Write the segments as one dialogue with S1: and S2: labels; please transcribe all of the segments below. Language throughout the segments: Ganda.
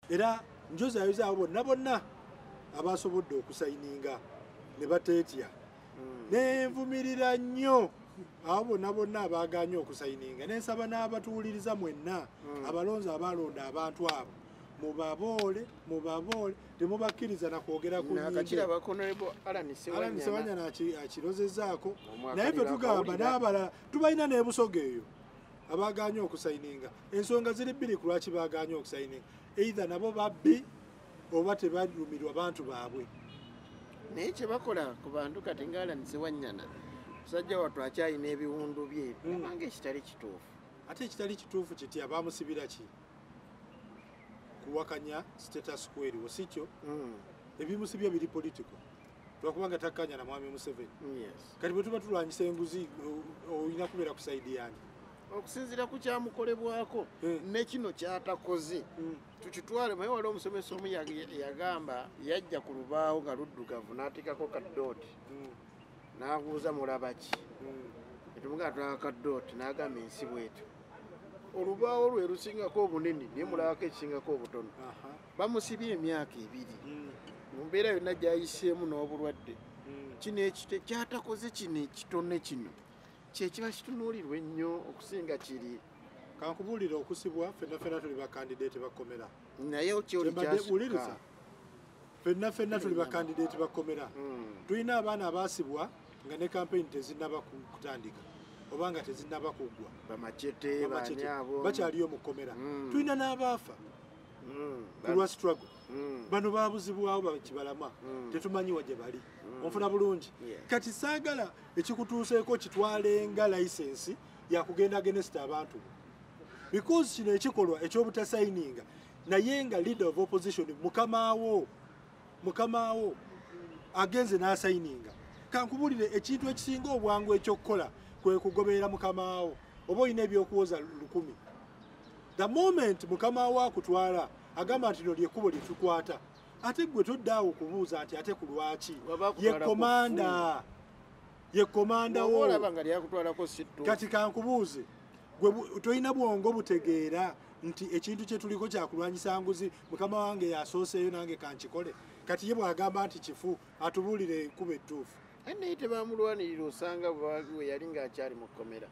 S1: Era njozayoza abo bonna bonna abasobodde okusayininga ne bateetya. Nenvumirira nnyo abo bonna bonna abaagaanye okusayininga, nensaba n'abatuwuliriza mwenna abalonzi abalonda abantu abo mubaboole mubaboole, temubakkiriza na kwogera ku
S2: Alan
S1: Ssewanyana akirozezzaako. Naye ffe tugamba n'abalala tubalina n'ebusoga eyo abaagaanye okusayininga. Ensonga ziri bbiri ku lwaki baagaanye okusayininga: either nabo babbi oba tebalumirwa bantu baabwe.
S2: Naye kye bakola ku bantu kati nga Alan Ssewanyana musajja wattu akyalina ebiwundu bye, nabanga ekitali kituufu.
S1: Ate ekitali kituufu kiti abamusibira ki? Kuwakanya status quo eriwo, si kyo? Ebimusibya biri political, lwakubanga takkanya na mwami Museveni. Kati bwe tuba tulwanyisa enguzi olina kubeera ku side yange.
S2: Okusinziira ku kyamukolebwako ne kino kyatakoze tukitwale. Maye wali omusomesa omu yagamba yajja ku lubaawo nga luddugavu n'ateekako kadooti n'abuuza mulaba ki, netumugamba tulaba kadooti, n'agamba ensi bwetyo. Olubaawo lwe lusingako obunene naye mulabako ekisingako obutono. Bamusibye emyaka 2 mu mbeera yonna gy'ayiseemu n'obulwadde. Kino kyatakoze kino ekitone kino kyekiba kitunuulirwa ennyo okusinga kiri.
S1: Kankubuulira, okusibwa ffenna ffenna tuli bakandideeti bakomera.
S2: Naye kyoli
S1: kyasukka. Ffenna ffenna tuli bakandideeti bakomera. Tulina abaana abaasibwa nga ne kampeyini tezinnaba kutandika oba nga tezinnaba kuggwa,
S2: bamachete
S1: bakyaliyo mu kkomera. Tulina n'abaafa ku lwa struggle. Bano babuzibwawo bakibalama, tetumanyi wa gye bali. Onfuna bulungi? Kati saagala ekikutuuseeko kitwalenga layisensi yakugenda against abantu, because kino ekikolwa eky'obutasayininga naye nga leader of opposition mukamaawo agenze n'asayininga. Kankubuulire, ekintu ekisinga obwangu ekyokukola kwe kugoberera mukamaawo. Oba olina ebyokuwoza 1000, the moment mukamaawo akutwala agamba nti no lyekkubo lye tukwata, ate gwe toddaawo kubuuza nti ate ku lwaki. Ye komanda wo. Kati kankubuuze, gwe tolina bwongo butegeera nti ekintu kye tuliko kyakulwanyisa nguzi, mukama wange yasooseeyo nange kankikole. Kati ye bw'agamba nti kifu, atubuulire ekkubo ettuufu.
S2: Naye tebamulwanirira, osanga we yali ng'akyali mu kkomera.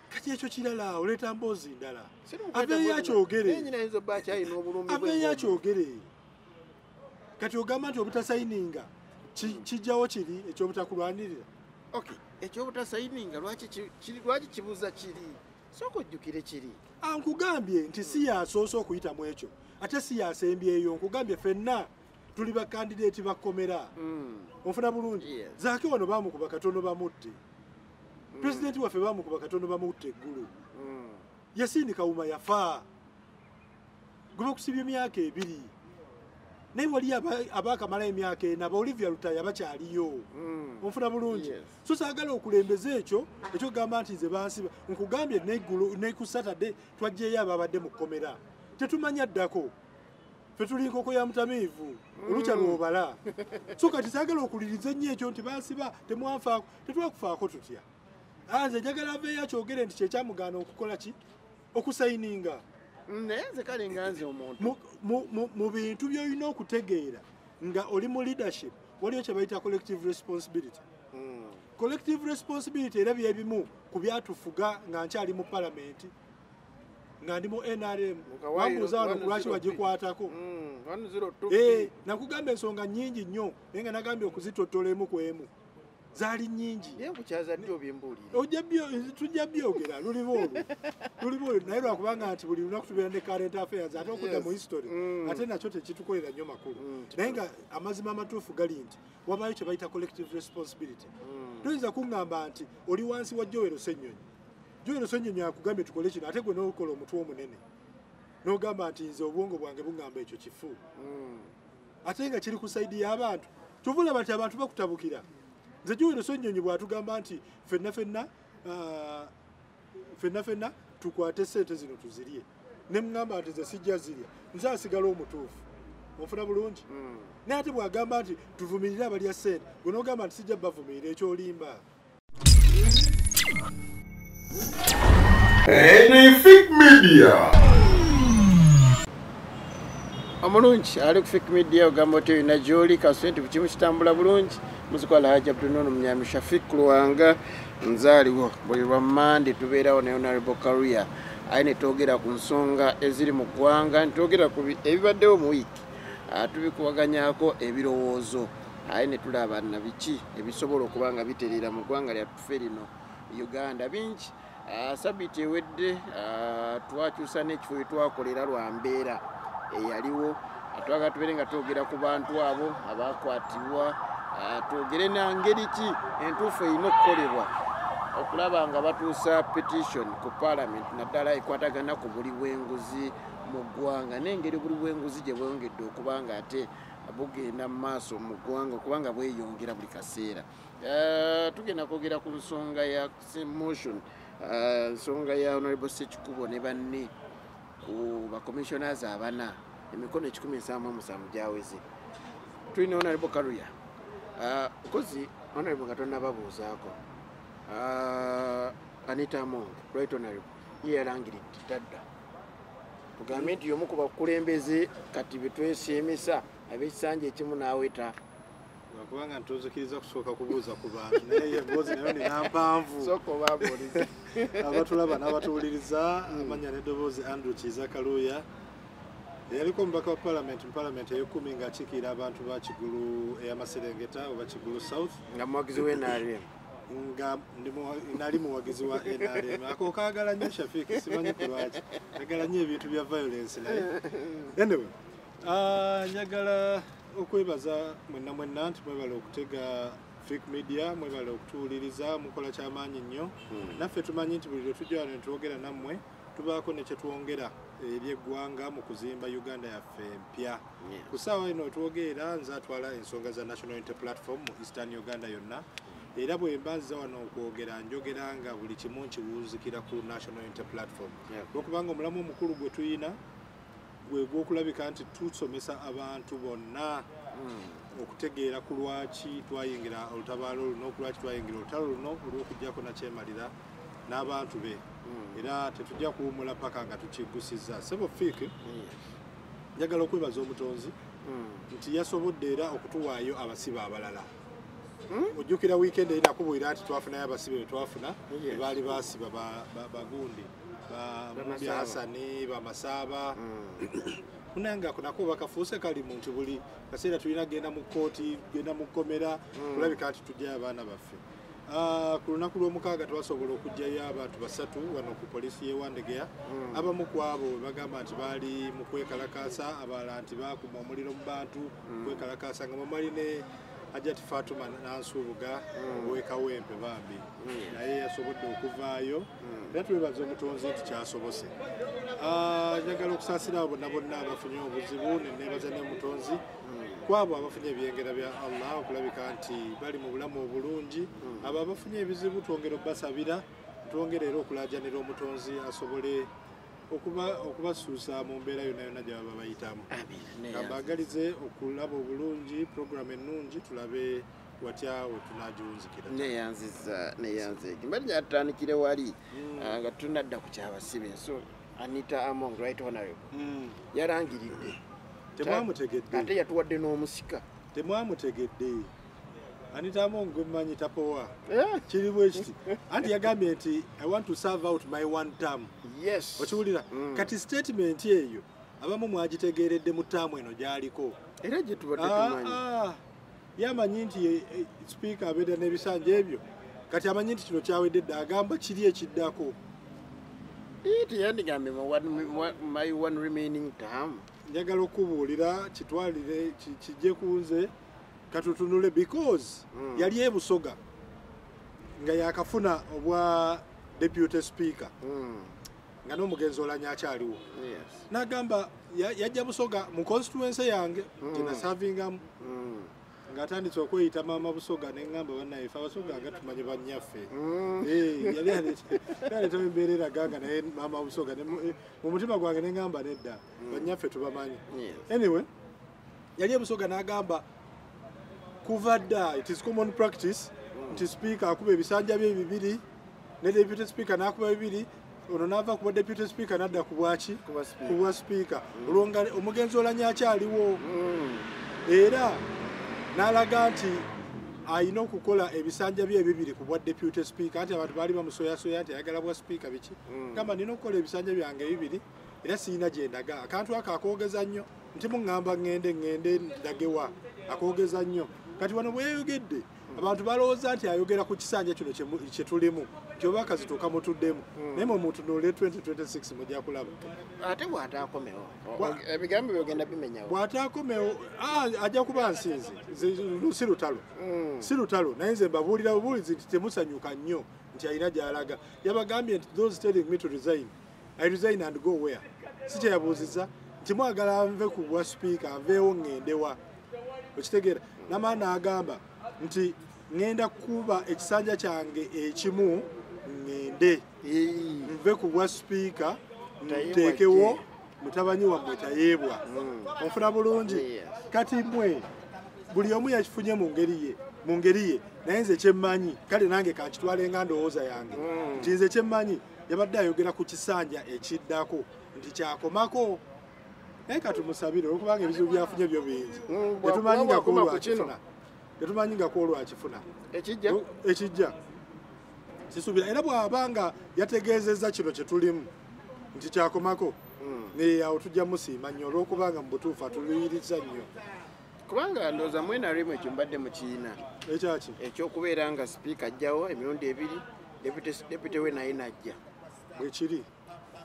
S1: Kati ekyo kirala, oleeta mboozi ndala. Aveeyo akyogere, aveeyo akyogere. Kati ogamba nti obutasayininga kijjawo kiri ekyobutakulwanirira.
S2: Ekyobutasayininga lwaki kibuuza kiri? Sooka ojjukire kiri.
S1: Nkugambye nti si yasoose okuyitamu ekyo, ate si yasembyeyo. Nkugambye ffenna tuli bakandideeti bakkomera. Onfuna bulungi? Zaake wano bamukuba katono bamutte. Pulezidenti waffe bamukuba katono bamutte eggulu. Yasini Kawuma yafa, gwe bakusibye emyaka 2, naye wali abaakamala emyaka 4, aba Olivia Lutaya bakyaliyo. Onfuna bulungi? So saagala okulembeza ekyo ekyokugamba nti nze bansiba. Nkugambye neggulu ne ku Saturday twajjeyo ababadde mu kkomera, tetumanya ddako. Ffe tuli nkoko ya mutamiivu, olukya lw'obala. So kati saagala okuliriza ennyo ekyo nti bansiba temwanfaako. Tetwakufaako tutya? Nze njagala aveeyo akyogere nti kyekyamugaana okukola ki? Okusayininga.
S2: Naye nze kale nga nze omuntu
S1: Mu bintu by'olina okutegeera nga oli mu leadership, waliyo kye bayita collective responsibility. Collective responsibility era byebimu ku byatufuga nga nkyali mu palamenti, nga ndi mu NRM. Wambuuza wano ku lwaki wagikwatako. Nakugamba ensonga nnyingi nnyo, naye nga nagambye okuzitottola emu ku emu, zaali nnyingi. Tujja byogera luliba olwo, luliba olwo. Naye lwakubanga nti buli lunaku tubeera ne current affairs, ate okudda mu history ate nakyo tekitukolera nnyo makulu. Naye nga amazima amatuufu gali nti wabayo kye bayita collective responsibility. Toyinza kuŋŋamba nti oli wansi wa Joel Ssenyonyi, Joel Ssenyonyi akugambye tukole kino, ate gwe n'okola omutwe omunene n'ogamba nti nze obwongo bwange buŋŋamba ekyo kifu, ate nga kiri ku side y'abantu. Kyova olaba nti abantu bakutabukira. Nze Joel Ssenyonyi bw'atugamba nti ffenna ffenna ffenna ffenna tukwate ssente zino tuzirye, ne muŋŋamba nti nze sijja zirya, nze asigala omutuufu. Onfuna bulungi? Naye ate bw'agamba nti tuvumirire abalya ssente, gwe n'ogamba nti sijja bavumirira, ekyolimba.
S3: Anything Media.
S2: Omulungi ali ku Fik Media ogamba oti olina gy'oli kasente buli kimu kitambula bulungi. Muziko Alhaji Abdunono Munyami Shafik Luwanga nzaaliwo buli lwa Mmande tubeerawo ne Honorable Kaluya aye ne twogera ku nsonga eziri mu ggwanga, ne twogera ku ebibaddewo mu wiiki, tubikubaganyaako ebirowoozo aye ne tulaba na biki ebisobola okuba nga bitereera mu ggwanga lyaffe lino Uganda. Bingi sabiti ewedde twakyusa n'ekifo we twakolera lwa mbeera eyaliwo. Twagala tubeere nga twogera ku bantu abo abakwatibwa, twogere na ngeri ki entuufu erina okukolebwa okulaba nga batuusa petition ku parliament naddala ekwatagana ku buli bw'enguzi mu ggwanga n'engeri buli bw'enguzi gye bwongedde okuba nga ate bugenda mu maaso mu ggwanga okuba nga bweyongera buli kaseera. Tugenda kwogera ku nsonga ya motion, nsonga ya Honorable Ssekikubo ne banne ku bacommissioners abana emikono 177 gyaweze. Tulina Honorable Kaluya. Nkozi Honorable nga tonnababuuzaako, Anita Among, right Honorable, ye yalangiridde tadda. Tugambe nti y'omu ku bakulembeze kati be twesiimisa ab'ekisanja ekimu n'aweta.
S1: Kubanga ntuzikiriza kusooka kubuuza ku bantu naye emboozi nayo nina mpanvu.
S2: Sooka obabuulize.
S1: Abatulaba n'abatuwuliriza, amannya n'eddoboozi Andrew Kiiza Kaluya, eyaliko omubaka wa parliament mu parliament ey'ekkumi ng'akiikirira abantu ba Kigulu ey'Amaserengeta oba Kigulu South,
S2: nga muwagizi wa NRM.
S1: Nga nali muwagizi wa NRM. Ako kaagala nnyo Shafik, simanyi ku lwaki njagala nnyo ebintu bya violence, naye anyway, njagala okwebaza mwenna mwenna nti mwebale okutega Fik Media, mwebale okutuwuliriza, mukola kyamaanyi nnyo. Naffe tumanyi nti buli lwe tujja wano ne twogera nammwe tubaako ne kye twongera eri eggwanga mu kuzimba Uganda yaffe empya. Ku ssaawa eno wetwogerera nze atwala ensonga za National Unity Platform mu Eastern Uganda yonna, era bwe mba nziza wano okwogera njogera nga buli kimu nkiwunzikira ku National Unity Platform, olwokubanga omulamu omukulu gwe tuyina gwe gw'okulabika nti tusomesa abantu bonna okutegeera ku lwaki twayingira olutabaalo luno, ku lwaki twayingira olutalo luno olw'okuggyako nakyemalira n'abantu be, era tetujja kuwummula paka nga tukiggusizza. Ssebo Fik, njagala okwebaza omutonzi nti yasobodde era okutuwaayo abasibe abalala. Ojjukira weekend eri nakubuulira nti twafunayo abasibe be twafuna, baali basiba bagundi ba Hassani, Bamasaaba. Munange ako nako bakafuuse kalimu nti buli kaseera tulina genda mu kkooti, genda mu kkomera kulabika nti tuggyayo abaana baffe. Ku lunaku lw'omukaaga twasobola okuggyayo abantu basatu wano ku poliisi y'e Wandegeya. Abamu ku abo bagamba nti baali mu kwekalakaasa, abalala nti baakuma omuliro mu bantu kwekalakaasa, nga mwali ne Hajjati Fatuma Nansubuga ow'e Kawempe bambi, naye yasobodde okuvaayo. Era twebaza omutonzi nti kyasobose. Njagala okusaasira abo bonna bonna abafunye obuzibu, ne neebaza n'omutonzi kwabo abafunye ebyengera bya Allah okulabika nti bali mu bulamu obulungi. Abo abafunye ebizibu twongera obbasabira, twongere era okulaajanira omutonzi asobole okubasuusa mu mbeera yonna yonna gye baba bayitamu. Mbaagalize okulaba obulungi program ennungi, tulabe watya we tunaagiwunzikira.
S2: Neyanziza, neyanzeege. Mbadde njatandikire wali nga tunadda ku kyabasibe. So Anita Among, right Honorable, yalangiridde.
S1: Temwamutegedde.
S2: Ate yatuwadde n'omusika.
S1: Temwamutegedde. Anita Among gwe mmanyi tapowa. Kiri bwe kiti. Anti yagambye nti I want to serve out my one term.
S2: Yes.
S1: Okiwulira? Kati statement eyo abamu mwagitegeeredde mu ttaamu eno gy'aliko.
S2: Era gye tubadde tumanyi.
S1: Yamanyi nti speaker abeera n'ebisanja ebyo. Kati amanyi nti kino kyawedde dda, agamba kiri ekiddako.
S2: Teyandigambye my one remaining term.
S1: Njagala okubuulira kitwalire kijje ku nze katutunule, because yali e Busoga nga yakafuna obwa deputy speaker nga n'omugenzi Olanya akyaliwo. N'agamba yajja Busoga mu constituency yange gye nasavingamu, ng'atandise okweyita maama Busoga, ne ŋŋamba bannaye ffe Abasoga nga tumanyi bannyaffe. Yali aleetawo embeera eraga nga naye maama Busoga, mu mutima gwange ne ŋŋamba nedda, bannyaffe tubamanyi. Anyway, yali e Busoga n'agamba kuva dda it is common practice nti speaker akuba ebisanja bye bibiri ne deputy speaker n'akuba bibiri, Ono n'ava ku bwa deputy speaker n'adda ku bwaki? Ku bwa speaker. Olwo nga omugenzi Olanya akyaliwo. Era n'alaga nti ayina okukola ebisanja bye ebibiri ku bwa deputy speaker, anti abantu baali bamusoyasoya nti ayagala bwa speaker biki. Gamba nina okukola ebisanja byange ebibiri era siyina gye ndaga. Akantu ako akoogeza nnyo nti muŋŋamba ŋŋende ndagewa, akoogeza nnyo. Kati wano bwe yayogedde abantu balowooza nti ayogera ku kisanja kino kye tulimu nti oba akazito kamutuddemu, naye mwe mutunuulire 2026 mujja kulaba.
S2: Ate bw'ataakomewo ebigambo byogenda bimenyawo.
S1: Bw'ataakomewo ajja kuba nsinze, si lutalo, si lutalo. Naye nze mbabuulira bubuulizi nti temusanyuka nnyo nti alina gy'alaga. Yabagambye nti those telling me to resign, I resign and go where? Si kye yabuuzizza nti mwagala nve ku bwa speaker nveewo ŋŋendewa, okitegeera? N'amala n'agamba nti ŋŋenda kuba ekisanja kyange ekimu ŋŋende nve ku bwa speaker nteekewo mutabanyi wammwe Tayeebwa. Onfuna bulungi? Kati mmwe buli omu yakifunye mu ngeri ye, naye nze kyemmanyi, kale nange kankitwale nga ndowooza yange nti nze kyemmanyi yabadde ayogera ku kisanja ekiddako nti kyakomako. Naye katumusabire olwokubanga ebizibu byafunye byo bingi, tetumanyi nga kwolwo akifuna ekijja sisuubira. Era bw'aba nga yategeezezza kino kye tulimu nti kyakomako, awo tujja musiima nnyo olwokubanga mu butuufu atuluyiriza nnyo.
S2: Kubanga ndowooza mwena limu ekyo mbadde mukiina
S1: ekyaki
S2: ekyokubeera nga sipiika ajjawo emirundi ebiri, deputy we naye najja
S1: bwekiri.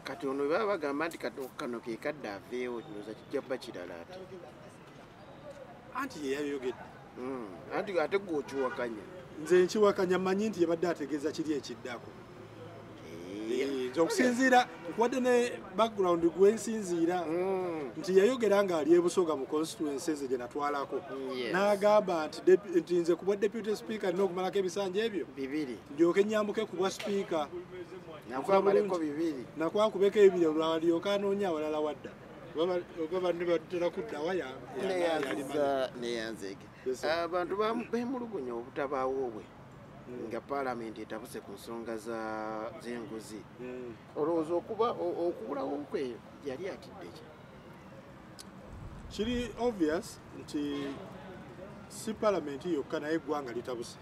S2: Kati ono baba bagamba nti kano ke kadde aveewo, ndowooza kijja kuba kirala ate.
S1: Anti ye yayogedde.
S2: Anti ate gwe okiwakanya.
S1: Nze nkiwakanya, mmanyi nti yabadde ategeeza kiri ekiddako. Nze okusinziira nkuwadde ne background gwe nsinziira nti yayogera ng'ali e Busoga mu constituency ze gye natwalako, n'agamba nti nze ku bwa deputy speaker nina okumalako ebisanja ebyo
S2: bibiri
S1: ndyoke nnyambuke ku bwa speaker.
S2: Nakwamaleko bibiri,
S1: nakwakubeko ebiri olwalyoka anoonya awalala wadda oba banne batera kuddawa.
S2: Neyanzeege abantu beemulugunya obutabaawo bwe nga paalamenti etabuse ku nsonga z'enguzi. Olowooza okubulawo kwe yali atidde ki?
S1: Kiri obvious nti si paalamenti yokka naye eggwanga litabuse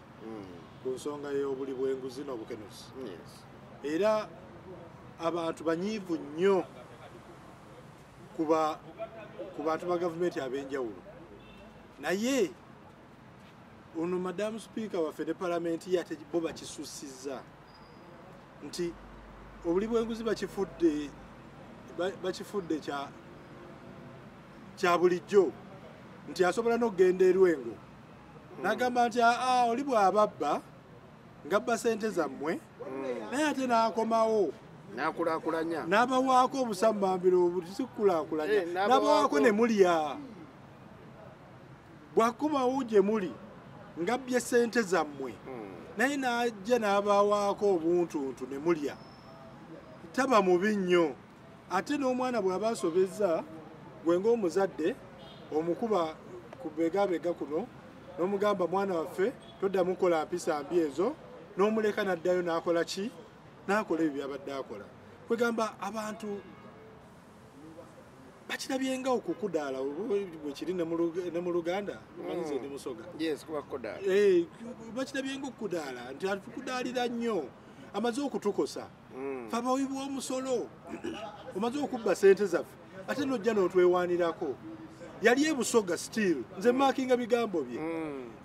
S1: ku nsonga y'obuli bw'enguzi n'obukenuzi. Era abantu banyiivu nnyo ku bantu ba gavumenti ab'enjawulo. Naye ono madamu speaker waffe ne paalamenti ye ate bo bakisussizza nti obuli bw'enguzi bakifudde kya bulijjo, nti asobola n'okugenda erwengo n'agamba nti oli bw'ababba ng'abba ssente zammwe, naye ate n'akomawo
S2: n'akulaakulanya
S1: n'abawaako obusammambiro obusikulaakulanya n'abawaako ne mulya. Bw'akomawo gye muli ng'abbye ssente zammwe, naye n'ajja n'abawaako obuntuntu ne mulya, taba mubi nnyo. Ate n'omwana bw'aba asobezza, gwe ng'omuzadde omukuba ku bbegaabega kuno n'omugamba mwana waffe toddamu kukola mpisa mbi ezo, n'omuleka n'addayo n'akola ki? N'akola ebyo by'abadde akola. Kwegamba abantu bakirabye nga okukudaala bwe kiri ne mu Luganda, omanyi nze ndi Musoga. Bakirabye nga okukudaala nti atukudaalira nnyo, amaze okutukosa. Ffe abawi b'omusolo omaze okubba ssente zaffe ate n'ojja n'otwewaanirako. Yali e Busoga still, nze maakinga bigambo bye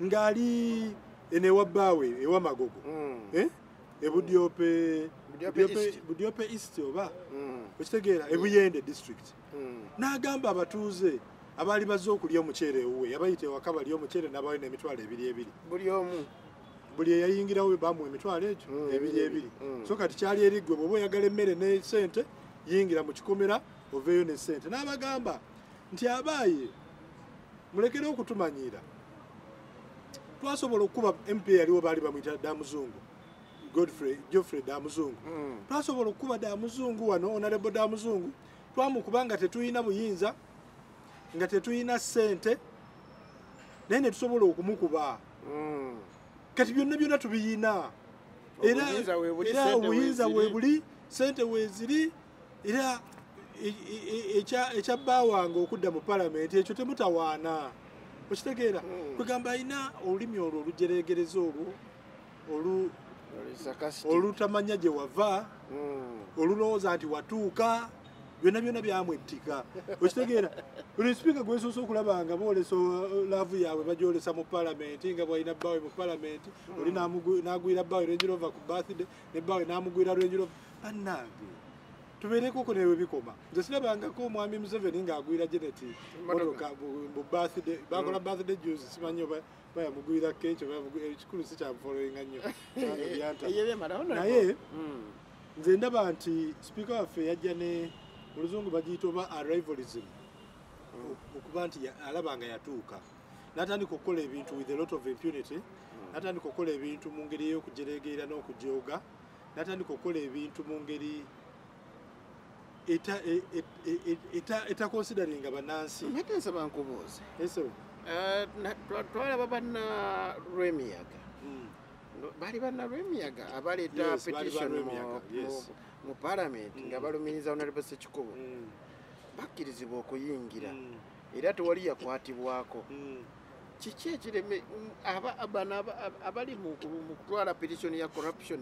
S1: ng'ali eno ewa bbaawe ewa Magogo, e Budiope East oba okitegeera, e Buyende district. N'agamba abatuuze abaali bazze okulya omuceere ewuwe, yabayita ewaka balya omuceere n'abawe n'emitwalo ebiri ebiri
S2: buli omu,
S1: buli eyayingirawo bamuwa emitwalo egyo ebiri ebiri. So kati kyali eri ggwe bw'oba oyagala emmere ne ssente yingira mu kikomera oveeyo ne ssente. N'abagamba nti abaaye mulekere okutumanyiira, twasobola okukuba MP yaliwo baali bamuyita Damuzungu, Geoffrey Damuzungu. Twasobola okukuba Damuzungu wano, Honorable Damuzungu, twamukuba nga tetulina buyinza, nga tetulina ssente, naye ne tusobola okumukuba. Kati byonna byonna tubiyina, era obuyinza weebuli, Sente weeziri era ekya bba wange okudda mu palamenti ekyo temutawaana. Okitegeera? Kwegamba alina olulimi olwo olujeregereza olwo olutamanya gye wava, olulowooza nti watuuka, byonna byonna byamwettika. Okitegeera? Oli sipiika gwe nsoose okulaba nga boolesa love yaabwe, bagyolesa mu palamenti nga bwalina bbaawe mu palamenti, oli n'agwira bbaawe Range Rover ku birthday, ne bbaawe n'amugwira Range Rover. Bannange, tubeerekoko newe bikoma. Nze sirabangako omwami Museveni ng'agwira Janet motoka mu birthday. Bakola birthday juice, simanyi oba bayamugwira keeki oba ekikulu sikyamufollowinga nnyo. Naye nze ndaba nti sipiika waffe yajja ne mu luzungu bagiyita oba arrivalism, okuba nti alaba nga yatuuka n'atandika okukola ebintu with a lot of impunity, n'atandika okukola ebintu mu ngeri ey'okujeregerera n'okujooga, n'atandika okukola ebintu mu ngeri etaconsideringa bannansi.
S2: Ate nsaba nkubuuze. Twalaba banna Lwemiyaga, baali banna Lwemiyaga abaleeta petition mu palamenti nga balumiriza Honorable Ssekikubo, bakkirizibwa okuyingira era tewali yakwatibwako. Kiki ekireme bano abali mu kutwala petition ya corruption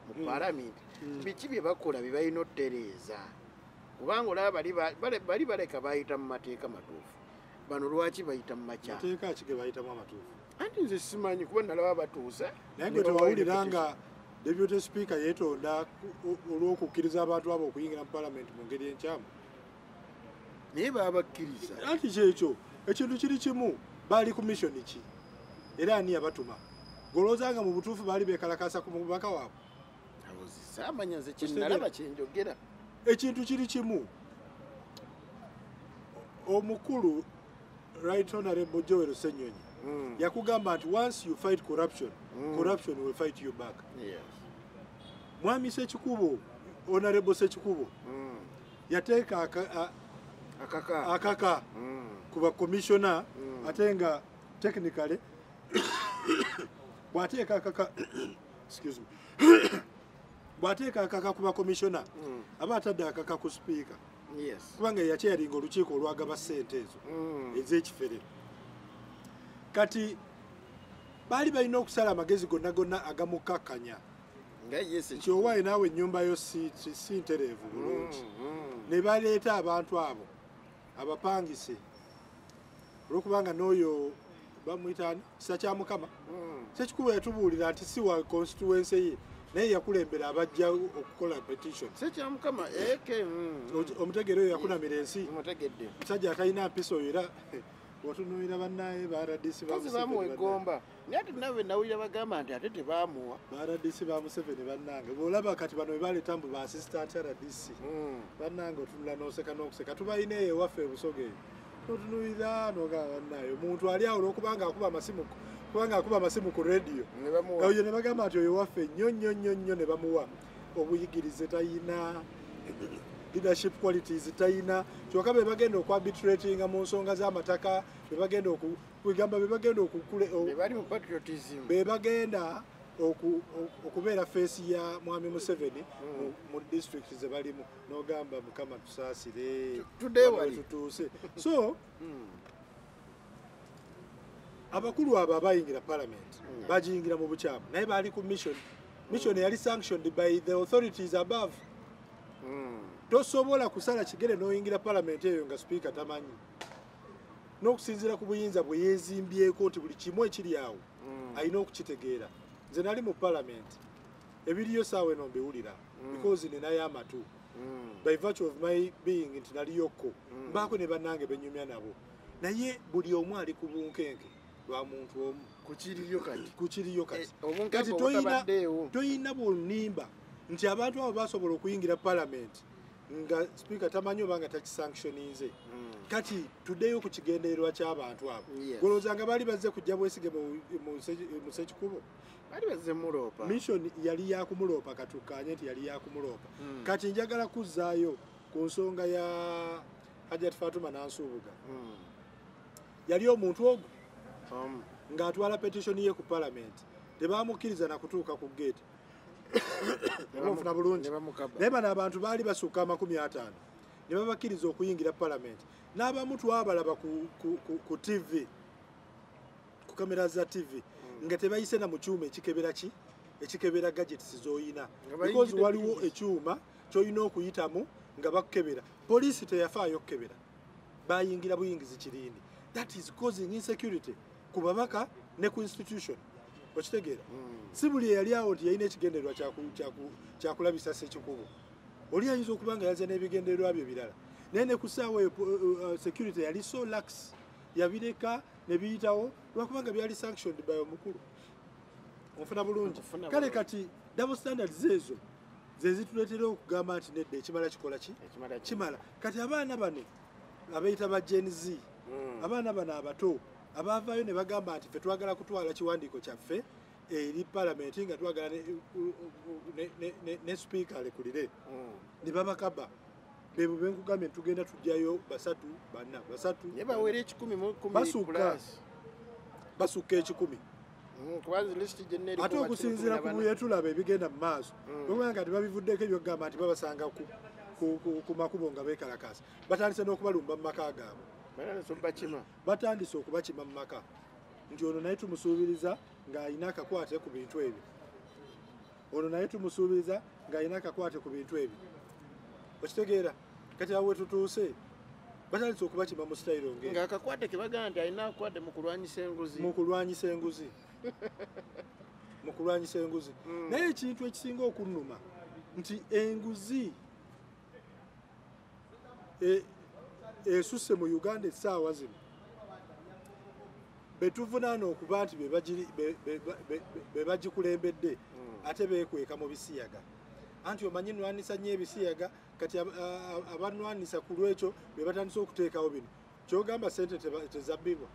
S2: mu palamenti, biki bye bakola bye balina otereeza? Kubanga olaba bali baleka bayita mu mateeka matuufu, bano lwaki bayita mu makyamu?
S1: Mateeka ki ge bayitamu amatuufu?
S2: Anti nze simanyi, kuba nalaba batuusa.
S1: Naye gwe tewawulira nga deputy speaker yeetonda olw'okukkiriza abantu abo okuyingira mu palamenti mu ngeri enkyamu?
S2: Naye babakkiriza.
S1: Anti kyekyo ekintu kiri kimu, baali ku mission ki era ani yabatuma? Golowooza nga mu butuufu baali beekalakaasa ku mubaka waabwe?
S2: Saamanya nze kyenalaba kyenjogera.
S1: Ekintu kiri kimu, omukulu Right Honorable Joel Ssenyonyi yakugamba nti once you fight corruption, corruption will fight you back. Mwami Ssekikubo, Honorable Ssekikubo, yateeka akaka ku bakomishona, ate nga technically bw'ateeka akaka, excuse me, bw'ateeka akaka ku bakomishona, aba atadde akaka ku sipiika. Kubanga yakyeyalinga olukiiko olwagaba ssente ezo ez'ekifere. Kati baali balina okusala amagezi gonna gonna agamukakkanya nti owaaye naawe ennyumba yo si ntereevu bulungi, ne baleeta abantu abo abapangise, olwokubanga n'oyo bamuyita Kisa kya Mukama. Ssekikubo yatubuulira nti si wa constituency ye, naye yakulembera abajja okukola petition.
S2: Ssekyamukama
S1: omutegeera oyo yakunamira ensi, musajja atalina mpisa oyo, era watunuulira bannaye ba RDC
S2: bamuwa eggomba. Naye ate nawe nawulira bagamba nti ate tebamuwa.
S1: Ba RDC ba Museveni bannange, bw'olaba kati bano bebaleeta mbu ba assistant RDC, bannange otunula n'oseka n'okuseka. Tubalina eyo ewaffe e Busoga eyo, notunuulira n'ogamba bannaye omuntu ali awo olwokubanga akuba amasimu, kubanga akuba amasimu ku radio, oyo ne bagamba nti oyo waffe nnyo nnyo nnyo nnyo, ne bamuwa obuyigirize tayina, leadership qualities tayina, kyokka be bagenda okuarbitratinga mu nsonga z'amataka, be bagenda okugamba, be bagenda okukule, be bagenda okubeera face ya mwami Museveni mu district ze balimu, n'ogamba Mukama tusaasire tutuuse. So abakulu abo abayingira parliament bagiyingira mu bukyamu, naye baali ku mission. Mission yali sanctioned by the authorities above. Tosobola kusala kigere n'oyingira parliament eyo nga speaker tamanyi, n'okusinziira ku buyinza bwe yeezimbyeko nti buli kimu ekiri awo alina okukitegeera. Nze nali mu parliament, ebiriyo saawa eno mbiwulira because ninayo amatu by virtue of my being nti naliyokko, mbaako ne bannange benyumya nabo, naye buli omu ali ku bunkenke lwa muntu omu.
S2: Kukiriyo kati,
S1: kukiriyo kati. Kati toyina bw'onimba nti abantu abo basobola okuyingira parliament nga speaker tamanyi oba nga takisanctioninze. Kati tuddeyo ku kigendererwa ky'abantu abo. Golowooza nga baali bazze kujja bwesige mu Ssekikubo?
S2: Baali bazze muloopa.
S1: Mission yali yakumuloopa, katukkanye nti yali yakumuloopa. Kati njagala kuzzaayo ku nsonga ya Hajjat Fatuma Nansubuga. Yali omuntu ogwo ng'atwala petition ye ku parliament, tebamukkiriza na kutuuka ku gate. Ofuna bulungi. Naye bano abantu baali basukka 50 ne babakkiriza okuyingira palamenti. N'abamu twabalaba ku TV, ku kamera za TV, nga tebayise na mu kyuma ekikebera ki ekikebera gadgets z'oyina, because waliwo ekyuma ky'olina okuyitamu nga bakukebera. Poliisi teyafaayo okukebera, bayingira buyingizi kirindi. That is causing insecurity ku babaka ne ku institution. Okitegeera? Si buli eyali awo nti yalina ekigendererwa kyakulabisa Ssekikubo. Oli ayinza okuba nga yazze n'ebigendererwa bye birala, naye ne ku ssaawa eyo security yali so lax, yabireka ne biyitawo lwakubanga byali sanctioned by omukulu. Onfuna bulungi? Kale kati double standards ezo ze zituleetera okugamba nti nedda, ekimala kikola ki? Kimala. Kati abaana bano abeeyita ba Gen Z, abaana bano abato abaavaayo ne bagamba nti ffe twagala kutwala kiwandiiko kyaffe eri palamenti nga twagala ne sipiika alekulire, ne babakaba. Bebo benkugambye tugenda tujjayo 3 4 3,
S2: ne bawera 110
S1: basukka 100. Ate okusinziira ku bye tulaba ebigenda mu maaso, kubanga kati babivuddeko ebyokugamba nti babasanga ku makubo nga beekalakaasa, batandise n'okubalumba mu maka gaabwe, batandise okubakima mu maka nti ono naye tumusuubiriza ng'alina akakwate ku bintu ebyo, ono naye tumusuubiriza ng'alina akakwate ku bintu ebyo. Okitegeera? Kati awo wetutuuse batandise okubakima mu sitayiro ng'eyo.
S2: Ng'akakwate ke bagamba nti alina akakwate mu kulwanyisa enguzi.
S1: Mu kulwanyisa enguzi. Mu kulwanyisa enguzi. Naye ekintu ekisinga okunnuma nti enguzi esusse mu Uganda essaawa zino, betuvunaana okuba nti be bagikulembedde ate beekweka mu bisiyaga. Anti omanyi nwanisa nnyo ebisiyaga, kati abanwanisa ku lwekyo be batandise okuteekawo bino. Kyogamba ssente tezabbibwa.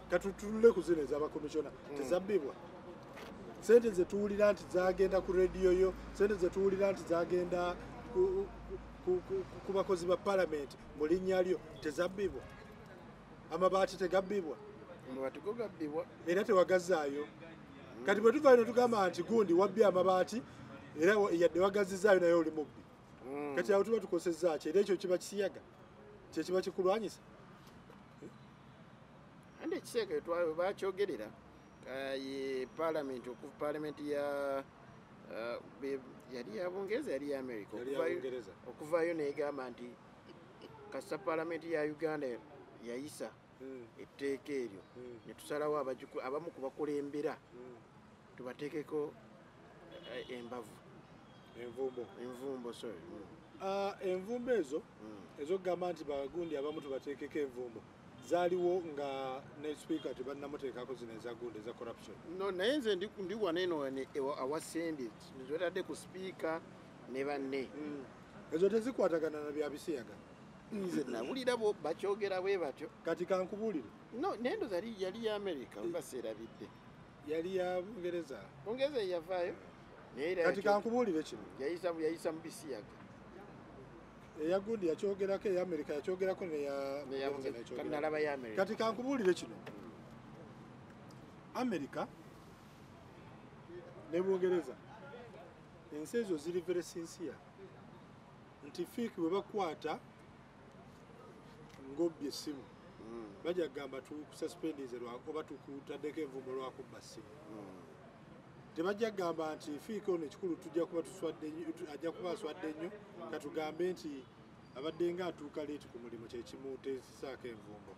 S1: Katutunule ku zino ez'abakomishona, tezabbibwa. Ssente ze tuwulira nti zagenda ku rediyo yo, ssente ze tuwulira nti zagenda ku bakozi ba palamenti mu linnya lyo, tezabbibwa. Amabaati tegabbibwa.
S2: Amabaati go gabbibwa.
S1: Era tewagazaayo. Kati bwe tuvaayo ne tugamba nti gundi wabbye amabaati, era yadde wagazizaayo naye oli mubbi. Kati awo tuba tukosezza ki? Era ekyo kiba kisiyaga, kye kiba kikulwanyisa.
S2: Ande ekiseera bakyogerera ye palamenti, okuva palamenti ya yali ya Bungereza, yali ya America, okuvaayo n'egamba nti kasita palamenti ya Uganda yayisa etteeka eryo, ne tusalawo abamu ku bakulembera tubateekeko embavu, envumbo. Sorry,
S1: envumbo ezo ezokugamba nti bagundi abamu tubateekeko envumbo zaaliwo nga ne sipiika tebannamuteekako zino eza gundi eza corruption.
S2: No, naye nze ndi wano eno awasembye nzotadde ku sipiika ne banne.
S1: Ezo tezikwatagana na bya bisiyaga.
S2: Nze nawulira bo bakyogera bwe batyo.
S1: Kati kankubuulire.
S2: No, nendo yali ya America, mbaseerabidde.
S1: Yali ya Bungereza.
S2: Bungereza yavaayo.
S1: Kati kankubuulire kino.
S2: Yayisa mu bisiyaga.
S1: Eya gundi yakyogerako, eya America yakyogerako, neya
S2: nalaba ya America.
S1: Kati kankubuulire kino. America ne Bungereza, ensi ezo ziri very sincere nti fiiki bwe bakwata ng'obbye essimu, bajja kugamba tukususpendinze oba tukutaddeko envumbo lwakubba ssimu. Tebajja kugamba nti fiiki ono ekikulu tujja kuba tuswadde nnyo, ajja kuba aswadde nnyo, katugambe nti abadde nga atuuka leeti ku mulimu kyekimuteesaako envumbo.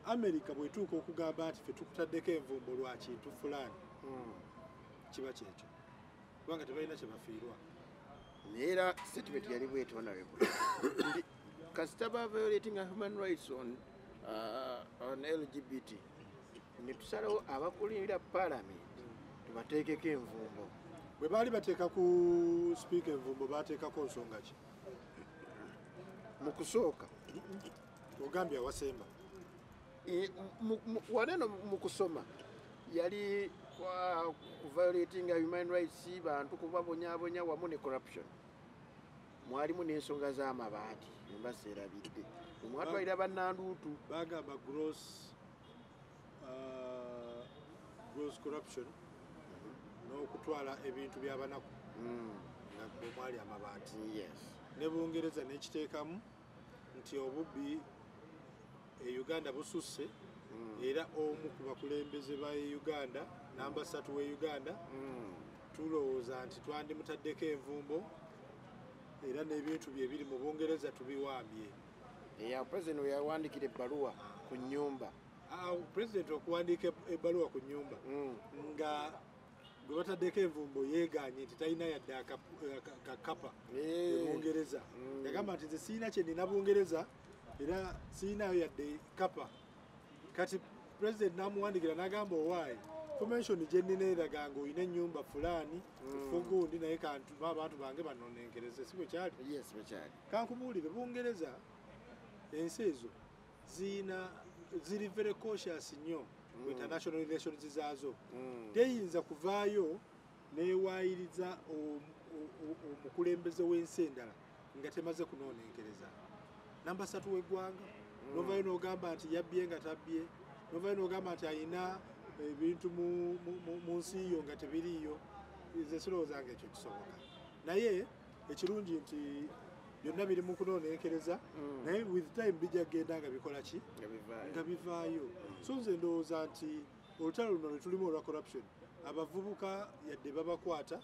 S1: America bw'etuuka okugamba nti ffe tukutaddeko envumbo lwa kintu fulaani, kiba kyekyo, kubanga tebalina kye bafiirwa.
S2: Naye era statement yali bweti, honorable, nti kasita ba violating human rights on LGBT, ne tusalawo abakulira parliament tubateekeko envumbo.
S1: Bwe baali bateeka ku sipiika envumbo, baateekako nsonga ki?
S2: Mu kusooka
S1: Ogambye awasemba.
S2: Waneno mu kusoma yali violating human rights, bantu kubabonyabonya wamu ne corruption, mwalimu n'ensonga z'amabaati mbaseerabidde, omwatwalira bannanduutu.
S1: Bagamba gross corruption. n'okutwala ebintu by'abanaku nga omwali amabaati. Ne Bungereza n'ekiteekamu nti obubbi e Uganda bususse, era omu ku bakulembeze ba Uganda, namba 3 we Uganda, tulowooza nti twandimutaddeko envumbo era n'ebintu bye biri mu Bungereza tubiwambye.
S2: Eya president yawandiikira ebbaluwa ku nnyumba.
S1: President okuwandiika ebbaluwa ku nnyumba nga gwe bataddeko envumbo yeegaanye nti talina yadde akakapa e Bungereza. Yagamba nti nze sirina kye nina Bungereza era sirinayo yadde kapa. Kati president n'amuwandiikira n'agamba owaayi information gye nnina eraga ng'olina ennyumba fulaani fugundi, naye kantu abantu bange banonenkereze. Si bwe kyali?
S2: Yes, bwe kyali.
S1: Kankubuulire, Bungereza ensi ezo ziri very cautious nnyo ku international relations zaazo. Teyinza kuvaayo neewaayiriza omukulembeze w'ensi endala nga temaze kunoonenkereza. Namba 3 w'eggwanga novaayo n'ogamba nti yabbye nga tabbye, novaayo n'ogamba nti ayina ebintu mu nsi yo nga tebiriiyo. Nze sirowooza nga ekyo kisoboka, naye ekirungi nti byonna biri mu kunoonenkereza, naye with time bijja kugenda nga bikola ki, nga bivaayo. So nze ndowooza nti olutalo luno lwe tulimu olwa corruption, abavubuka yadde babakwata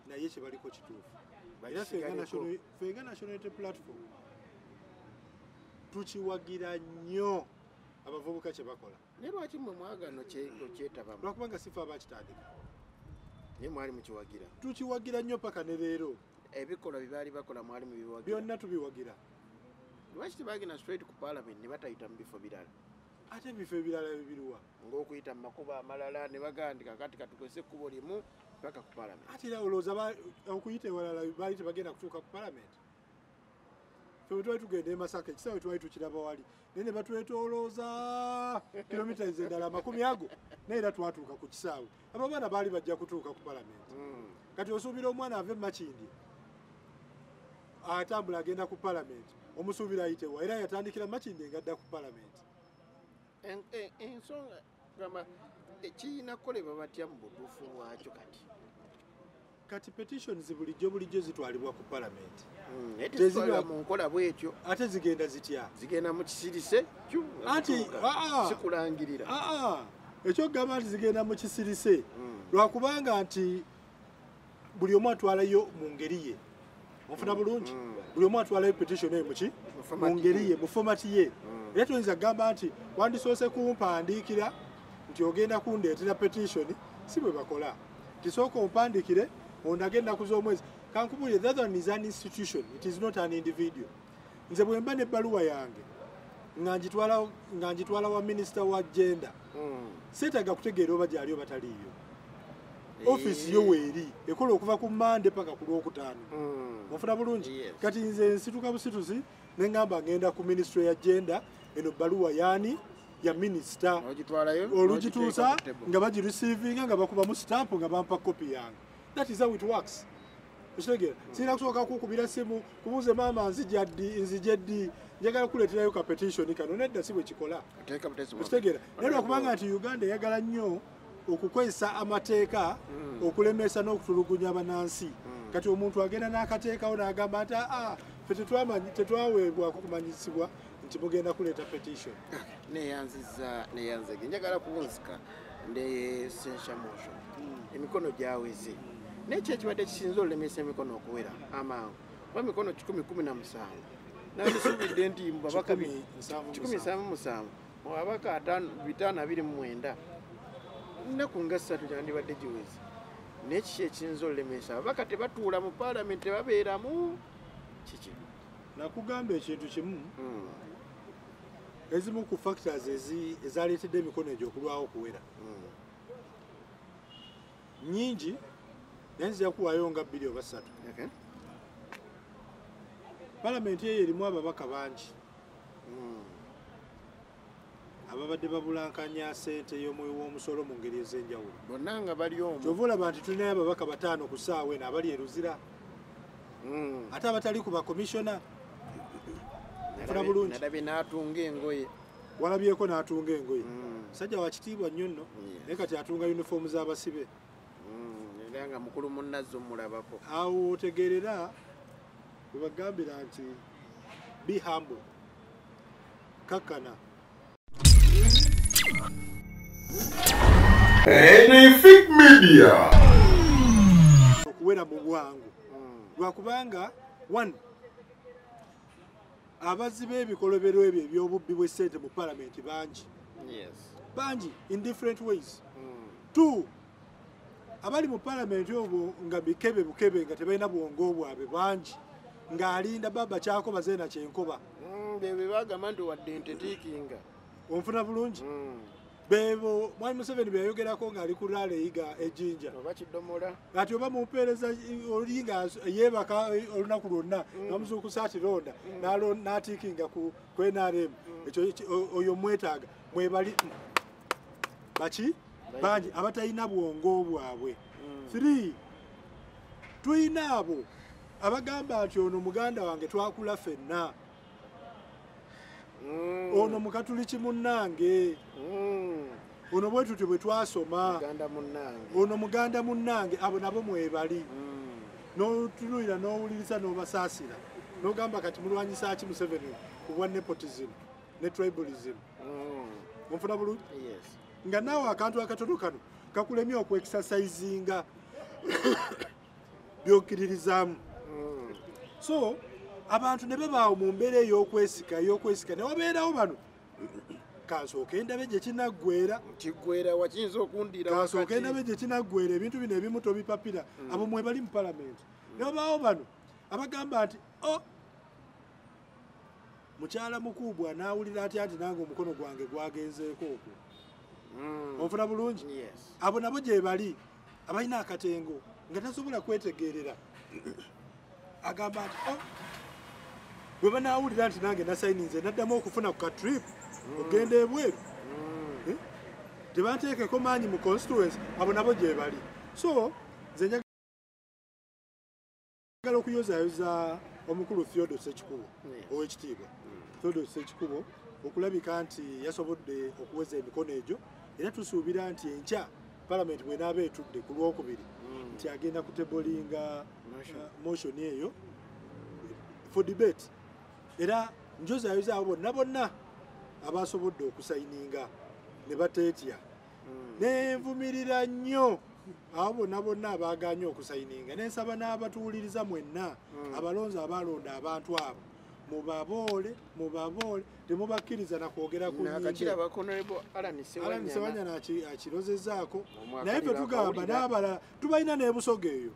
S1: naye kye baliko kituufu. Era ffe nga National Unity Platform tukiwagira nnyo abavubuka kye bakola.
S2: Naye lwaki mmwe mwagano kyetabamu?
S1: Lwakubanga si ffe abakitandika.
S2: Naye mwali mukiwagira?
S1: Tukiwagira nnyo paka ne leero.
S2: Ebikolwa bye baali bakola mwali mubiwagira?
S1: Byonna tubiwagira.
S2: Lwaki tebagenda straight ku parliament ne batayita mu bifo birala?
S1: Ate ebifo ebirala bibiriwa?
S2: Ng'okuyita mu makubo amalala ne bagandika kati katukozese ekkubo limu paka ku parliament.
S1: Ate era olowooza okuyita ewalala baali tebagenda kutuuka ku parliament? Ffe bwe twali tugenda e Masaka ekisaawe twali tukiraba wali, naye ne batwetoolooza kilomita endala 20 ago, naye era twatuuka ku kisaawe. Abo abaana baali bajja kutuuka ku parliament. Kati osuubira omwana ava e Makindye atambula agenda ku parliament, omusuubira ayitewa? Era yatandikira Makindye ng'adda ku parliament.
S2: Ensonga gamba ekiyina kukolebwa batya mu butuufu bwakyo kati?
S1: Kati petitions bulijjo zitwalibwa ku parliament.
S2: Tezitwalibwa mu nkola bwetyo.
S1: Ate zigenda zitya?
S2: Zigenda mu kisirise
S1: anti
S2: sikulangirira.
S1: Ekyokugamba nti zigenda mu kisirise lwakubanga nti buli omu atwalayo mu ngeri ye. Onfuna bulungi? Buli omu atwalayo petition eyo muki? Mu ngeri ye, mu format ye. Era toyinza kugamba nti wandisoose kumpandiikira nti ogenda kundeetera petition, si bwe bakola. Tisooka ompandiikire ondage ennaku z'omwezi. Kankubuulire, that one is an institution, it is not an individual. Nze bwe mba n'ebbaluwa yange nga ngitwala wa minisita wa gender, seetaaga kutegeera oba gyali oba taliiyo. Ofiisi yo weeri ekola okuva ku Mmande paka ku Lwokutaano. Onfuna bulungi? Kati nze nsituka busitusi ne ŋŋamba ngenda ku ministry ya gender, eno bbaluwa yaani ya minisita, olugituusa nga bagireceivinga nga bakubamu stamp nga bampa kopi yange. That is how it works. Ekitegeera? Sirina kusooka kukubira simu kubuuze maama nzija ddi, nzije ddi, njagala kuleeterayo ka petition kano. Nedda, si bwe kikola. Ekitegeera? Naye lwakubanga nti Uganda eyagala nnyo okukozesa amateeka okulemesa n'okutulugunya bannansi. Kati omuntu agenda n'akateekawo n'agamba nti ffe tetwaweebwako kumanyisibwa nti mugenda kuleeta petition.
S2: Neyanziza neyanzege njagala kuwunzika nde censure motion. Emikono gyaweze. Naye ki ekibadde kisinza olemesa emikono okuwera amangu? Kuba emikono 117. Nandisuubidde nti mu babaka 177, mu babaka 529, nnaku nga 3 gyandibadde giweze. Naye kiki ekiyinza olemesa? Ababaka tebatuula mu paalamenti, tebabeeramu kiki?
S1: Nakugamba ekintu kimu, ezimu ku factors ezaleetedde emikono egyo okulwawo okuwera nnyingi, naye nzija kuwaayo nga 2 oba 3. Paalamenti eyo erimu ababaka bangi ababadde babulankanya ssente y'omuwi w'omusolo mu ngeri ez'enjawulo.
S2: Bonna nga bali omwo.
S1: Ky'ova olaba nti tulinayo ababaka 5 ku ssaawa eno abali e Luzira, ate abatali ku bakomishona. Nfuna bulungi.
S2: Nalabye n'atunga engoye.
S1: Walabyeko n'atunga engoye. Musajja wa kitiibwa nnyo nno, naye kati atunga yunifoomu z'abasibe.
S2: Era nga mukulu munnazzo mulabako.
S1: Awo otegeerera bwe bagambira nti be humble, kakkana.
S3: Anything Media.
S1: Okuwera mu bwangu. Lwakubanga one, abazzi b'ebikolobero ebyo eby'obubbi bw'essente mu palamenti bangi.
S2: Yes.
S1: Bangi in different ways. Two, abali mu palamenti obwo nga bikebe bukebe nga tebalina bwongo bwabwe bangi, ng'alinda baba kyakoba zeena kyenkoba.
S2: Bebe bagamba nti wadde ente tiikinga.
S1: Onfuna bulungi? Bebo Mwami Museveni bye yayogerako ng'ali ku rally eyiga ejjinja.
S2: Oba kidomola.
S1: Ati oba mumpeereza oli nga yeebaka olunaku lwonna, namuzuukusa ati londa, n'atiikinga ku NRM. Ekyo oyo mwetaaga. Mwebali baki? Bangi abatalina bwongo bwabwe. 3, tulina abo abagamba nti ono muganda wange twakula ffenna. Ono mukatuliki munnange. Ono bwe tutyo bwe twasoma. Ono muganda munnange, abo nabo mwebali. N'otunuulira n'owuliriza n'obasaasira. N'ogamba kati mulwanyisa ki Museveni ku bwa nepotism ne tribalism. Onfuna bulungi?
S2: Yes.
S1: Nga naawe akantu akatono kano kakulemye okuexercisinga by'okkiririzaamu. So abantu ne babaawo mu mbeera ey'okwesika ne wabeerawo bano kansooke ndabe gye kinaggweera.
S2: Kiggweera wa kiyinza okundira wakati.
S1: Kansooke ndabe gye kinaggweera, ebintu bino ebimu tobipapira. Abo mwe bali mu palamenti. Ne wabaawo bano abagamba nti o mukyala mukuubwa n'awulira atya nti nange omukono gwange gwagenzeeko okwo. Onfuna bulungi?
S2: Yes.
S1: Abo nabo gye bali abalina akatengo nga tasobola kwetegeerera. Agamba nti o bwe banaawulira nti nange nasayininze naddamu okufuna ku ka trip ogenda ebweru. Tebanteekeko maanyi mu constituency, abo nabo gye bali. So nze njagala okuyozaayoza omukulu Theodore Ssekikubo ow'ekitiibwa. Theodore Ssekikubo okulabika nti yasobodde okuweza emikono egyo, era tusuubira nti enkya palamenti bw'enaaba etudde ku Lwokubiri nti agenda kutebolinga motion eyo for debate. Era njozaayoza abo bonna bonna abasobodde okusayininga ne bateetya. Nenvumirira nnyo abo bonna bonna abaagaanye okusayininga. Nensaba n'abatuwuliriza mwenna abalonzi abalonda abantu abo mubaboole, mubaboole, temubakkiriza na kwogera ku nnyimbe.
S2: Nakakirabako Honorable Allan
S1: Ssewanyana akirozezzaako. Naye ffe tugamba n'abalala tubalina n'ebusoga eyo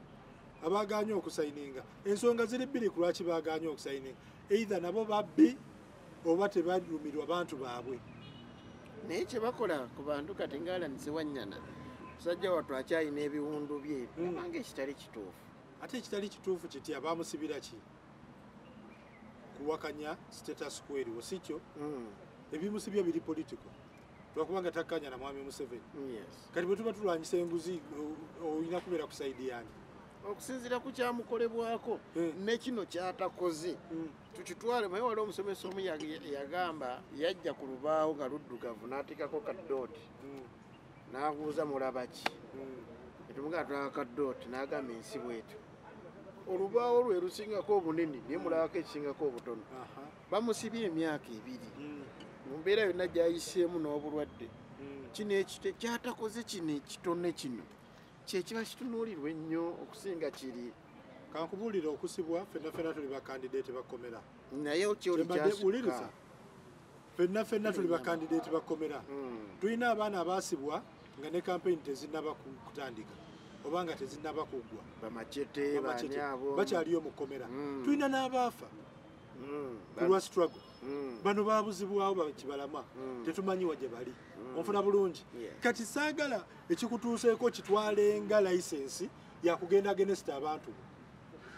S1: abaagaanye okusayininga. Ensonga ziri bbiri ku lwaki baagaanye okusayininga. Either nabo babbi oba tebalumirwa bantu baabwe.
S2: Naye kye bakola ku bantu kati nga Allan Ssewanyana musajja wattu akyalina ebiwundu bye, kubanga ekitali kituufu.
S1: Ate ekitali kituufu kiti abamusibira ki? Kuwakanya status quo eriwo, si kyo? Ebimusibya biri political. Lwakubanga takkanya na Mwami Museveni.
S2: Yes.
S1: Kati bwe tuba tulwanyisa enguzi olina kubeera ku sayidi yange.
S2: Okusinziira ku kyamukolebwako ne kino kyatakoze, tukitwale. Naye waliwo omusomesa omu yagamba yajja ku lubaawo nga luddugavu n'ateekako ka dot, n'abuuza mulaba ki? Netumugamba tulaba ka dot, n'agamba ensi bw'etyo. Olubaawo lwe lusingako obunene naye mulabako ekisingako obutono. Bamusibye emyaka 2 mu mbeera yonna gy'ayiseemu n'obulwadde. Kino kyatakoze kino ekitone kino kye kiba kitunuulirwa ennyo okusinga kiri.
S1: Kankubuulira okusibwa ffenna ffenna tuli bakandidate bakkomera.
S2: Naye kyoli kyasukka.
S1: Ffenna ffenna tuli bakandidate bakkomera. Tulina abaana abaasibwa nga ne campaign tezinnaba kutandika oba nga tezinnaba kuggwa.
S2: Bamachete, bani abo.
S1: Bakyaliyo mu kkomera. Tulina n'abaafa ku lwa struggle. Bano baabuzibwawo bakibalama, tetumanyi wa gye bali. Onfuna bulungi? Kati saagala ekikutuuseeko kitwalenga license yakugenda against abantu.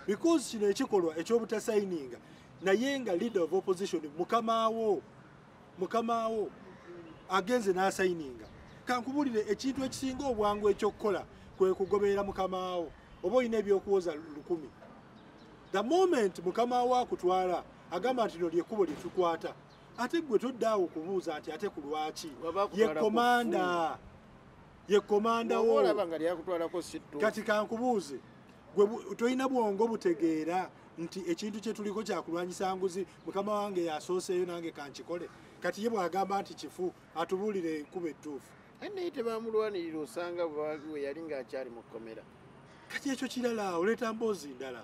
S1: Because kino ekikolwa eky'obutasayininga naye nga leader of opposition mukamaawo agenze n'asayininga. Kankubuulire ekintu ekisinga obwangu eky'okukola kwe kugoberera mukamaawo oba olina ebyokuwoza 1000. The moment mukamaawo akutwala agamba nti lino ly'ekkubo lye tukwata, ate gwe toddaawo kubuuza nti ate ku lwaki. Ye komanda. Ye komanda wo.
S2: Olaba nga lyakutwalako sittu.
S1: Kati kankubuuze, gwe tolina bwongo butegeera nti ekintu kye tuliko kyakulwanyisa nguzi, mukama wange yasooseeyo nange kankikole. Kati ye bw'agamba nti kifu, atubuulire ekkubo ettuufu.
S2: Naye tebamulwanirira, osanga we yali ng'akyali mu kkomera.
S1: Kati ekyo kirala, oleeta mboozi ndala.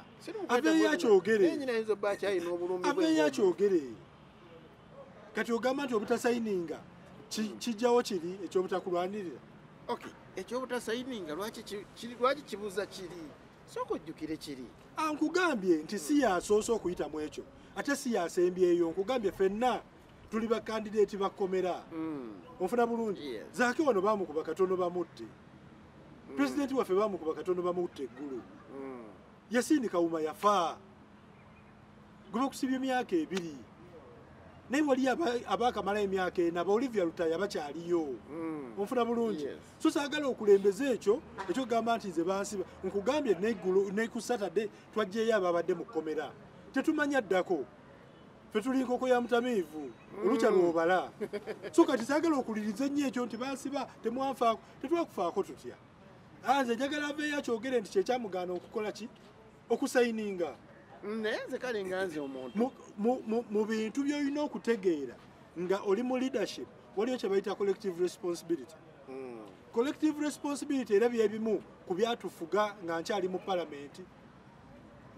S1: Aveeyo akyogere. Aveeyo akyogere. Kati ogamba nti obutasayininga kijjawo kiri ekyobutakulwanirira.
S2: Okay, ekyobutasayininga lwaki kibuuza kiri? Sooka ojjukire kiri.
S1: Nkugambye nti si yasoose okuyita mu ekyo, ate si yasembyeyo. Nkugambye ffenna tuli bakandideeti ba kkomera. Onfuna bulungi? Zaake wano baamukuba katono bamutte. Pulezidenti waffe baamukuba katono bamutte eggulu. Yasini Kawuma yafa. Gwe bakusibye emyaka 2. Naye wali abaakamala emyaka 4, aba Olivia Lutaya bakyaliyo. Onfuna bulungi? So saagala okulembeza ekyo ekyokugamba nti nze bansiba. Nkugambye n'eggulo ne ku Saturday twajjeyo ababadde mu kkomera. Tetumanya ddako. Ffe tuli nkoko ya mutamiivu, olukya lw'obala. So kati saagala okuliriza ennyo ekyo nti bansiba, temwanfaako, tetwakufaako tutya. Nze njagala aveeyo akyogere nti kyekyamugaana okukola ki? Okusayininga.
S2: Naye nze kale nga nze omuntu.
S1: Mu bintu by'olina okutegeera nga oli mu leadership, waliyo kye bayita collective responsibility. Collective responsibility era byebimu ku byatufuga nga nkyali mu palamenti,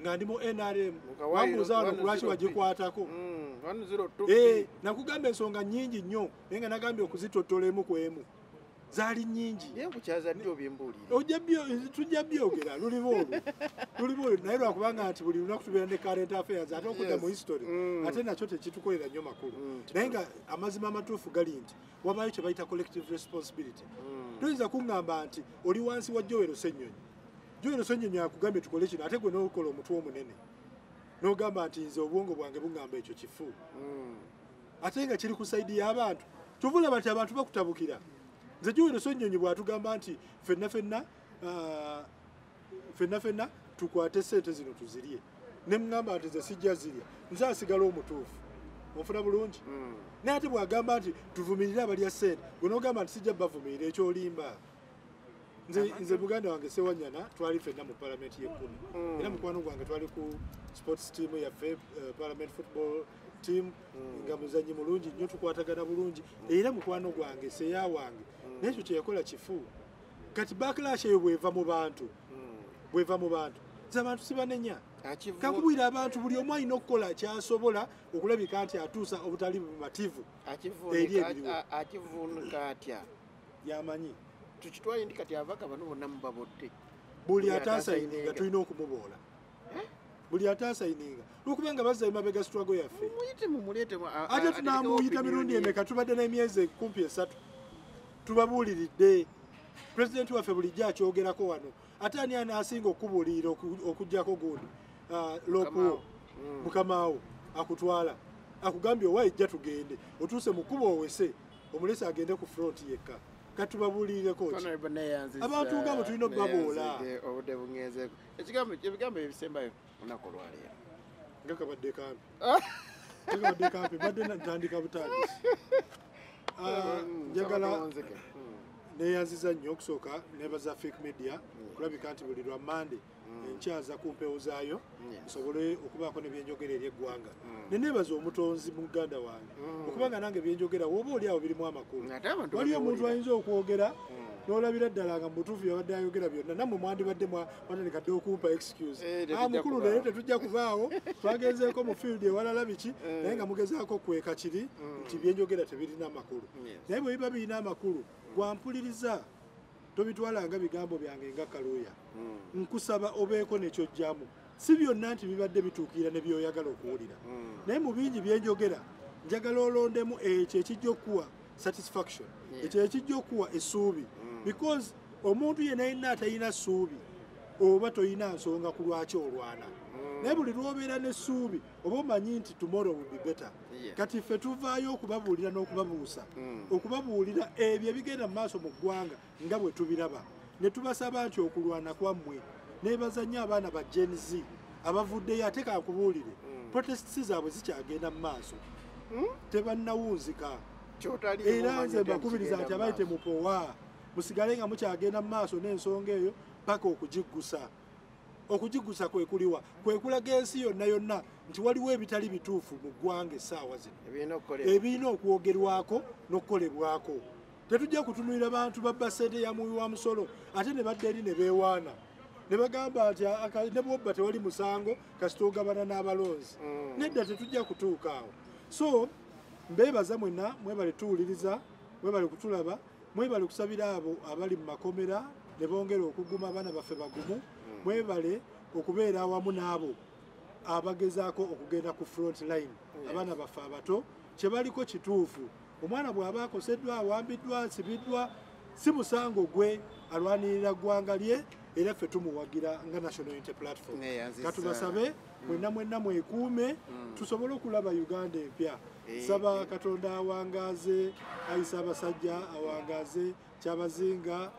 S1: nga ndi mu NRM. Wambuuza wano ku lwaki wagikwatako. Nakugamba ensonga nnyingi nnyo, naye nga nagambye okuzitottola emu ku emu. Zaali nnyingi. Tujja byogera luliba olwo. Luliba olwo, naye lwakubanga nti buli lunaku tubeera ne current affairs, ate okudda mu history, ate nakyo tekitukolera nnyo makulu. Naye nga amazima amatuufu gali nti wabaayo kye bayita collective responsibility. Toyinza kuŋŋamba nti oli wansi wa Joel Ssenyonyi. Joel Ssenyonyi akugambye tukole kino, ate gwe n'okola omutwe omunene. N'ogamba nti nze obwongo bwange buŋŋamba ekyo kifu. Ate nga kiri ku sayidi y'abantu. Kyova olaba nti abantu bakutabukira. Nze Joel Ssenyonyi bw'atugamba nti ffenna ffenna tukwate ssente zino tuzirye. Ne mugamba nti nze sijja zirya, nze asigala omutuufu. Onfuna bulungi? Naye ate bw'agamba nti tuvumirire abalya ssente, gwe n'ogamba nti sijja bavumirira, ekyo olimba. Nze muganda wange Ssewanyana twali ffenna mu palamenti y'ekkumi. Era mukwano gwange twali ku sports team yaffe, parliament football team, nga muzannyi mulungi nnyo, tukwatagana bulungi. Era mukwano gwange seya wange, naye ekyo kye yakola kifu. Kati backlash eyo bw'eva mu bantu, bw'eva mu bantu, nze abantu sibanenya. Kankubwira abantu buli omu alina okukola ky'asobola okulabika nti atuusa obutali bumativu eri ebiriwo.
S2: Akivuunuka atya?
S1: Yamanyi.
S2: Tukitwale nti kati ababaka bano bonna mubabodde.
S1: Buli ataasayininga tulina okumuboola. Buli ataasayininga. Olwokubanga bazza emabega struggle yaffe.
S2: Muyite mumuleete.
S1: Ate tunaamuyita mirundi emeka, tubadde n'emyezi kumpi 3. Tubabuuliridde. Pulezidenti waffe bulijjo akyogerako wano. Ate ani anaasinga okubuulirira okuggyako gundi? Lopuwo. Mukamaawo akutwala. Akugambye owa ejja tugende. Otuuse mu kkubo owese, omulese agende ku front yekka. Katubabuulirireko ki? Abantu nga bo tulina okubaboola.
S2: Obudde bungenzeeko. Ebigambo ebisembayo olunaku olwaleero.
S1: Nga kabadde kampi. Nga kabadde kampi, mbadde ntandika butandisi. Njagala neeyanziza nnyo okusooka neebaza Fik Media okulabika nti buli lwa Mmande enkyaza ku mpewo zaayo nsobole okubaako ne byenjogera eri eggwanga. Ne neebaza omutonzi muganda wange okubanga nange byenjogera woba oli awo birimu amakulu. Waliyo omuntu ayinza okwogera n'olabira ddala nga mu butuufu yabadde ayogera byonna, nammwe mwandibadde mwatandika dde okumpa excuse. Mukulu leero tetujja kubaawo, twagenzeeko mu field ewalala biki, naye nga mugezaako okweka kiri nti byenjogera tebirina amakulu. Naye bwe biba birina amakulu, gwampuliriza tobitwala nga bigambo byange nga kaluuya. Nkusaba obeeko n'ekyojjamu. Si byonna nti bibadde bituukirira ne by'oyagala okuwulira. Naye mu bingi byenjogera, njagala olondemu ekyo ekijja okuwa satisfaction, ekyo ekijja okuwa essuubi. Because omuntu yenna yenna atalina ssuubi oba toyina nsonga ku lwaki olwana. Naye buli lw'obeera n'essuubi oba omanyi nti tomorrow will be better. Kati ffe tuvaayo okubabuulira n'okubabuusa, okubabuulira ebyo ebigenda mu maaso mu ggwanga nga bwe tubiraba. Ne tubasaba nti okulwana kwammwe. Neebaza nnyo abaana ba Gen Z abavuddeyo, ate kankubuulire, protests zaabwe zikyagenda mu maaso. Tebannawunzika. Era nze mbakubiriza nti abaali temupowa. Musigale nga mukyagenda mu maaso n'ensonga eyo paka okugiggusa. Okugiggusa kwe kuliwa? Kwe kulaga ensi yonna yonna nti waliwo ebitali bituufu mu ggwanga essaawa zino, ebirina okwogerwako n'okukolebwako. Tetujja kutunuulira bantu babba ssente ya muwi wa musolo ate ne badda eri ne beewaana ne bagamba nti ne bw'obba tewali musango kasita ogabana n'abalonzi. Nedda, tetujja kutuuka awo. So mbeebaza mwenna, mwebale tuwuliriza, mwebale kutulaba, mwebale kusabira abo abali mu makomera ne bongera okuguma, abaana baffe bagumu. Mwebale okubeera awamu n'abo abagezaako okugenda ku front line, abaana baffe abato kye baliko kituufu. Omwana bw'aba akoseddwa, awambiddwa, asibiddwa, si musango gwe, alwanirira ggwanga lye, era ffe tumuwagira nga National Unity Platform. Katubasabe mwenna mwenna mwekuume, tusobole okulaba Uganda empya. Saba Katonda awangaze Ayi Ssaabasajja, awangaze Kyabazinga,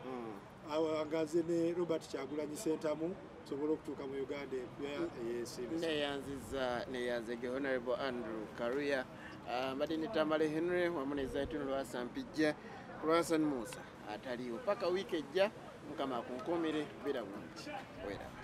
S1: awangaze ne Robert Kyagulanyi Ssentamu, tusobole okutuuka mu Uganda empya ey'ensimbi.
S2: Neyanziza, neyanzege Honorable Andrew Karuya, mbadde ne Tamale Henry wamu ne Zaituni Lwasa Mpijja, Lwasan Musa ataliiwo. Paka wiiki ejja, Mukama akunkuumire, beera bulungi, weeraba.